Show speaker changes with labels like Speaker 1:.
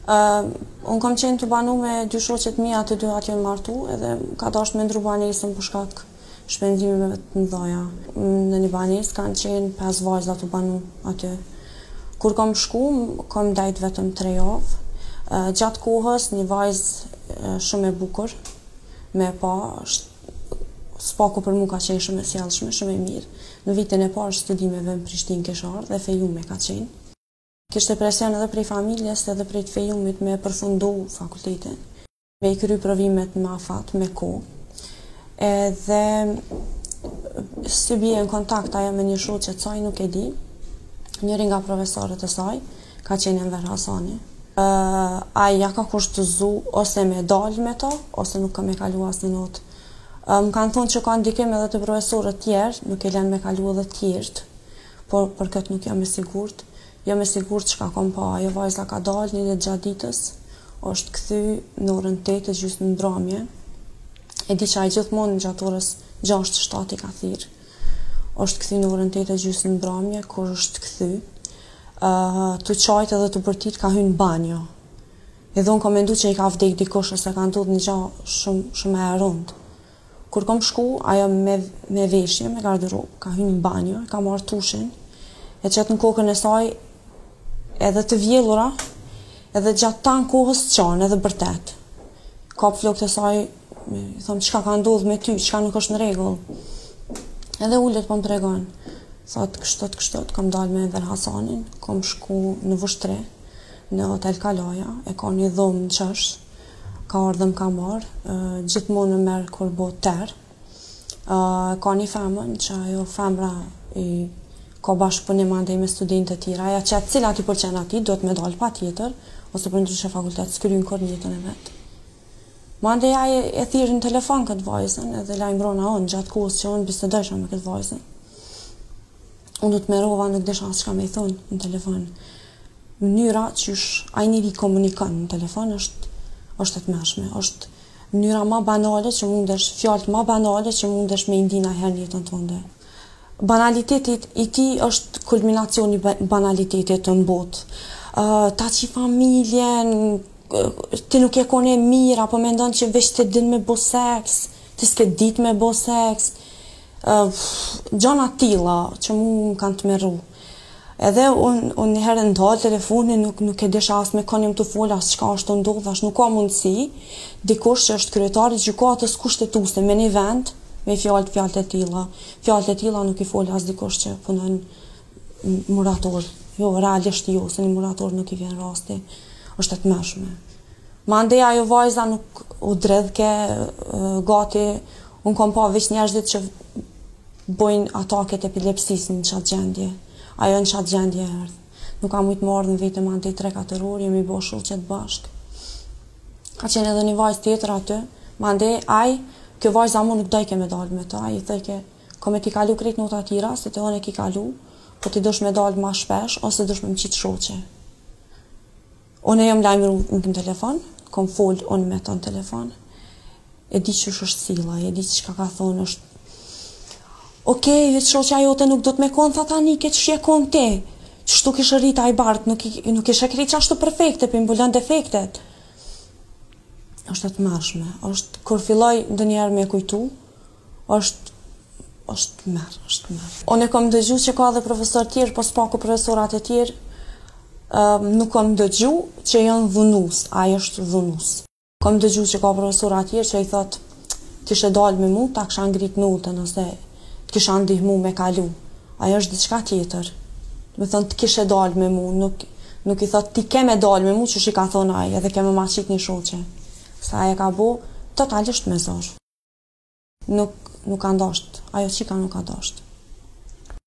Speaker 1: Uh, unë kam qenë tu banu me dy shoqet mia, të dy aty janë martu, edhe ka dasht me ndru banesën për shkak shpenzimeve të mëdha. Në një banesë kanë qenë 5 vajza tu banu aty. Kur kam shku, kam ndejt vetëm 3 javë. Uh, gjatë kohës, një vajzë shumë e bukur, me pa, s'paku për mu ka qenë shumë e sjellshme, shumë e mirë. Në vitin e parë studimeve në Prishtinë kish ardhë dhe fejume ka qenë. Kishte presion edhe prej familjes edhe prej të fejumit me përfundu fakultetin, me i kry provimet me afat, me kohë. Edhe si bie në kontakt ajo me një shoqe të saj, nuk e di. Njëri nga profesorët e saj ka qenë Enver Hasani. Uh, ai ja ka kushtëzu ose me dalë me to, ose nuk ka me kalu asnjë notë. Uh, më kanë thonë që ka ndikim edhe te profesorët tjerë, nuk e lënë me kalu edhe tjerët. Por për këtë nuk jam e sigurt. Jam e sigurt çka kom pa, ajo vajza ka dalë një ditë gjatë ditës, është kthy në orën 8 e gjysmë në mbrëmje. E di që ai gjithmonë gjatë orës 6-7 i ka thirr. Është kthy në orën 8 e gjysmë në mbrëmje, kur është kthy, uh, tu qajt edhe tu bërtit ka hy në banjo. Edhe unë kom mendu që i ka vdek dikush ose ka ndodhë një gja shumë, shumë e rëndë. Kur kom shku, ajo me, me veshje, me garderobë, ka hy në banjo, ka marrë tushin, e qet në kokën e saj edhe të vjellura, edhe gjatë tanë kohës qan edhe bërtet. Kap flokët e saj, i thom, çka ka ndodhë me ty, çka nuk është në rregull. Edhe ulet po më tregon. Thot, kështu, kështu, kom dalë me Enver Hasanin, kom shku në Vushtrri, në Hotel Kalaja, e ka një dhomë në qosh, Ka ardhë dhe më ka marrë, gjithmonë më merr kur bohet terr. Ka një femën që ajo femra i ka bashkëpunim andej me studentë të tjera, ajo që cilat i pëlqen atij, duhet me dalë patjetër, ose përndryshe fakultet s'kryn kurrë në jetën e vet. Mandej ai e thirr në telefon këtë vajzën edhe lajmërona unë gjatë kohës që unë bisedojsha me këtë vajzën. Unë u tmerrova, nuk disha as çka me i thonë në telefon. Mënyra qysh ai njeri komunikon në telefon është është e tmerrshme, është mënyra ma banale që mundesh, fjalët ma banale që mundesh me i ndi najherë në jetën tënde. Banaliteti i tij është kulminacioni i banalitetit në botë. Uh, ta qi familjen, ti nuk je kone mirë, apo mendon që veç ti din me bo seks, ti s'ke dit me bo seks, uh, gjana tilla që mu më kanë tmerru. Edhe unë un një herë ndal telefonin, nuk, nuk e disha as me kon jam tu fol, as çka është tu ndodhë, as nuk ka mundësi, dikush që është kryetar i gjykatës kushtetuese me një vend, me fjalë fjalë të tilla. Fjalë të tilla nuk i fol as dikush që punon murator. Jo, realisht jo, se një murator nuk i vjen rasti. Është e tmerrshme. Mandej ajo vajza nuk u dredhke gati, unë kom pa veç njerëzit që bojnë ataket epilepsisë në qatë gjendje. Ajo në qatë gjendje erdh. Nuk ka mujtë me ardhë në vete mandej 3-4 orë, jemi bo shoqet bashkë. Ka qenë edhe një vajzë tjetër aty, mandej ai, kjo vajza mu nuk dojke me dalë me ta, ai i thojke, kom me t'i kalu krejt nota tjera, se te unë e ki kalu, po ti dush me dalë ma shpesh, ose dush me më qitë shoqe. Unë jam lajmëru në telefon, kom fol unë me të në telefon. E di qysh është silla, e di çka ka thonë, është Okej, okay, shoqja jote nuk do të me konë satanike, qysh je konë ti? Qështu kishe rrit ai bark, nuk, nuk ishe krejt qashtu perfekte, po i mbulon defektet. është e tmerrshme, është kur filloj ndonjëherë me kujtu, është është tmerr, është tmerr. Unë e kom dëgju që ka dhe profesor tjerë, po s'paku profesorat e tjerë, um, nuk kom dëgju që janë dhunus, ai është dhunus. Kom dëgju që ka profesora tjerë që i thot, t'ishe dalë me mu, ta kisha ngrit notën, ose të kisha ndihmu me kalu. Ajo është diçka tjetër. Do me thonë, të kishe dalë me mu, nuk, nuk i thot, ti ke me dalë me mu, qysh i ka thonë ai, edhe ke me ma qitë një shoqe. Se ai e ka bo totalisht me zor. Nuk, nuk ka dasht, ajo çika nuk ka dasht.